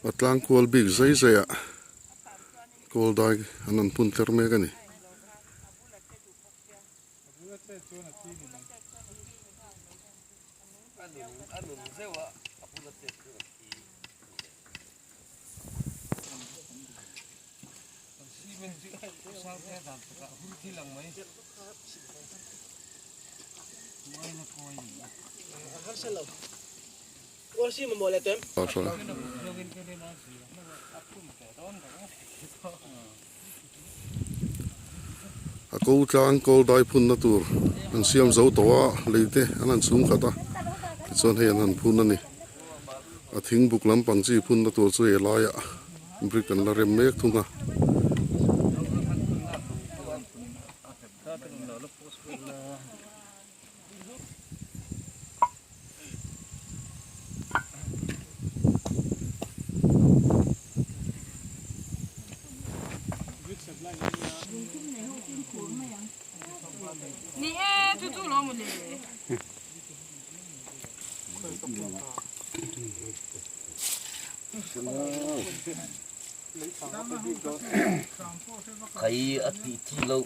A tlang kual bik zai zai ah kawl dai an rawn phun tler mek a ni. A ko tlang kawl dai phunna tur an siam zo tawh a, lei te an han chhung khat a, tichuan hei an han phun a ni. A thing buk lampang chi phunna tur chu he laiah brick an la rem mek thung a. Khai a tih thi lo.